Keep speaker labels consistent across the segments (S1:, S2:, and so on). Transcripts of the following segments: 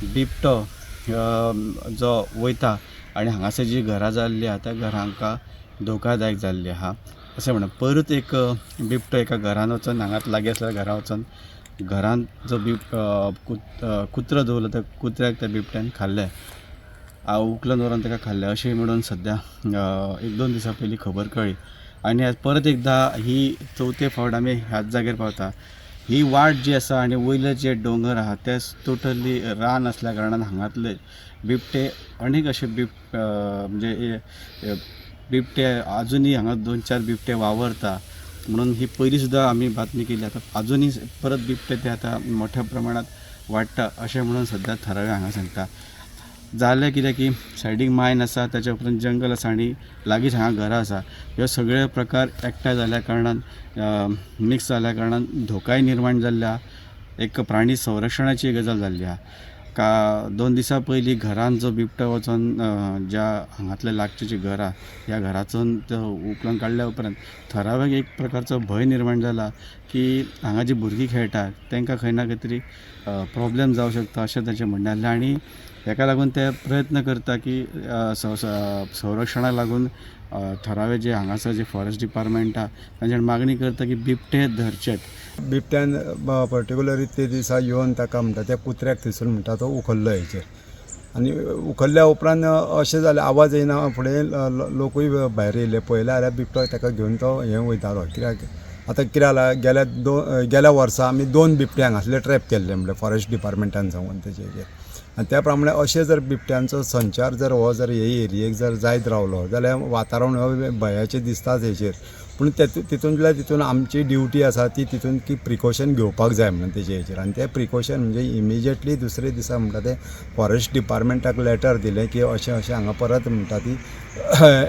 S1: बिबटो जो वयता आनी हांगासर जीं घरां जाल्लीं आहा त्या घरांक धोकादायक जाल्ली आहा अशें म्हणून. पयरूच एक बिबटो एका घरान वचून, हांगाच लागीं आसल्या घरा वचून, घरान जो कुत्रो दवरलो त्या कुत्र्याक त्या बिबट्यान खाल्लें, उखलून व्हरून ताका खाल्लें अशें म्हणून सद्या एक दोन दिसां पयलीं खबर कळ्ळी. आनी आज परत एकदां ही चवथे फावट आमी ह्याच जाग्यार पावता. ही वाट जी आसा आनी वयले जे दोंगर आहा ते टोटली रान आसल्या कारणान हांगातले बिबटे अनेक अशे म्हणजे बिबटे आजुनूय हांगा दोन चार बिबटे वावरता म्हणून ही पयलीं सुद्दां आमी बातमी केली. आतां आजुनूय परत बिबटे ते आतां मोठ्या प्रमाणांत वाडटा अशें म्हणून सद्या थळावे हांगा सांगता. जालें कितें की सायडीक मायन आसा, ताच्या उपरांत जंगल आसा आनी लागींच हांगा घरां आसा. ह्यो सगळे प्रकार एकठांय जाल्या कारणान, मिक्स जाल्या कारणान धोकाय निर्माण जाल्ले आहा. एक प्राणी संरक्षणाची गजाल जाल्ली आहा. का 2 दिसां पयलीं घरान जो बिबटो वचोन, ज्या हांगांतल्या लागचीं जीं घरां, ह्या घराचो तो उखलून काडल्या उपरांत थळाव्यांक एक प्रकारचो भंय निर्माण जाला की हांगा जीं भुरगीं खेळटात तांकां खंय ना खंय तरी प्रोब्लेम जावं शकता अशें तांचें म्हणणें आसलें. आनी ताका लागून ते प्रयत्न करता की संरक्षणाक लागून थळावे जे हांगासर जे फॉरेस्ट डिपार्टमेंट आहा तांचे मागणी करता की बिबटे धरचेत.
S2: बिबट्यान पर्टिक्युलरली ते दिसा येवन ताका म्हणटा त्या कुत्र्याक थंयसर म्हणटा तो उखल्लो हेचेर. आनी उखल्ल्या उपरांत अशें जालें, आवाज येयना फुडें लोकूय भायर येयले. पळयलें जाल्यार बिबटो ताका घेवन तो हें वयतालो. कित्याक आतां कितें जालां, गेल्या वर्सा आमी दोन बिबटे हांगासरले ट्रॅप केल्ले म्हणल्यार फॉरेस्ट डिपार्टमेंटान सांगून तेजे हेजेर. आनी त्या प्रमाणे अशें जर बिबट्यांचो संचार जर हो जर हे एरियेक जर जायत रावलो जाल्यार वातावरण हो भंयाचें दिसताच हेचेर. पूण तितूंतल्या तितून आमची ड्युटी आसा ती तितून की प्रिकॉशन घेवपाक जाय म्हणून तेजे हेचेर. आनी तें प्रिकॉशन म्हणजे इमिजिएटली दुसरे दिसा म्हणटा तें फॉरेस्ट डिपार्टमेंटाक लेटर दिलें की अशें अशें हांगा परत म्हणटा ती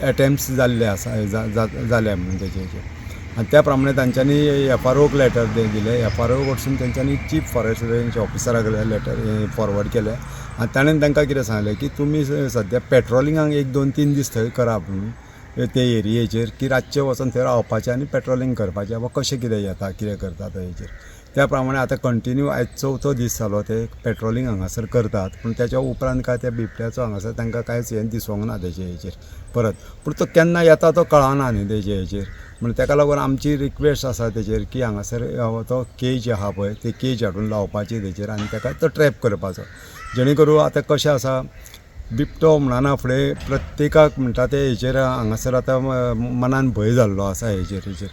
S2: एटेम्प्ट्स जाल्ले आसा, जाल्या म्हणून तेजे हेचेर. आनी त्या प्रमाणे तांच्यांनी एफ आर ओक लेटर दिलें. एफ आर ओ कडसून तेंच्यांनी चीफ फॉरेस्ट रेंज ऑफिसराक लेटर फॉरवर्ड केलें. आनी ताणें तांकां कितें सांगलें की तुमी सद्या पेट्रोलिंगाक एक दोन तीन दीस थंय करा म्हणून ते एरियेचेर, की रातचें वचोन थंय रावपाचें आनी पेट्रोलिंग करपाचें, बाबा कशें कितें येता, कितें करता ते हेचेर. त्या प्रमाणे आतां कंटिन्यू आयज चवथो दीस जालो ते पेट्रोलिंग हांगासर करतात. पूण तेच्या उपरांत काय त्या बिबट्याचो हांगासर तांकां कांयच हें दिसोंक ना तेजे हेचेर परत. पूण तो केन्ना येता तो कळना न्ही तेजे हेचेर. म्हण तेका लागून आमची रिक्वेस्ट आसा तेजेर की हांगासर तो केज आहा पळय, ते केज हाडून लावपाची तेजेर आनी तेका तो ट्रॅप करपाचो, जेणे करून आतां कशें आसा, बिबटो म्हणना फुडें प्रत्येकाक म्हणटा ते हेचेर हांगासर आतां मनान भंय जाल्लो आसा हेचेर हेचेर.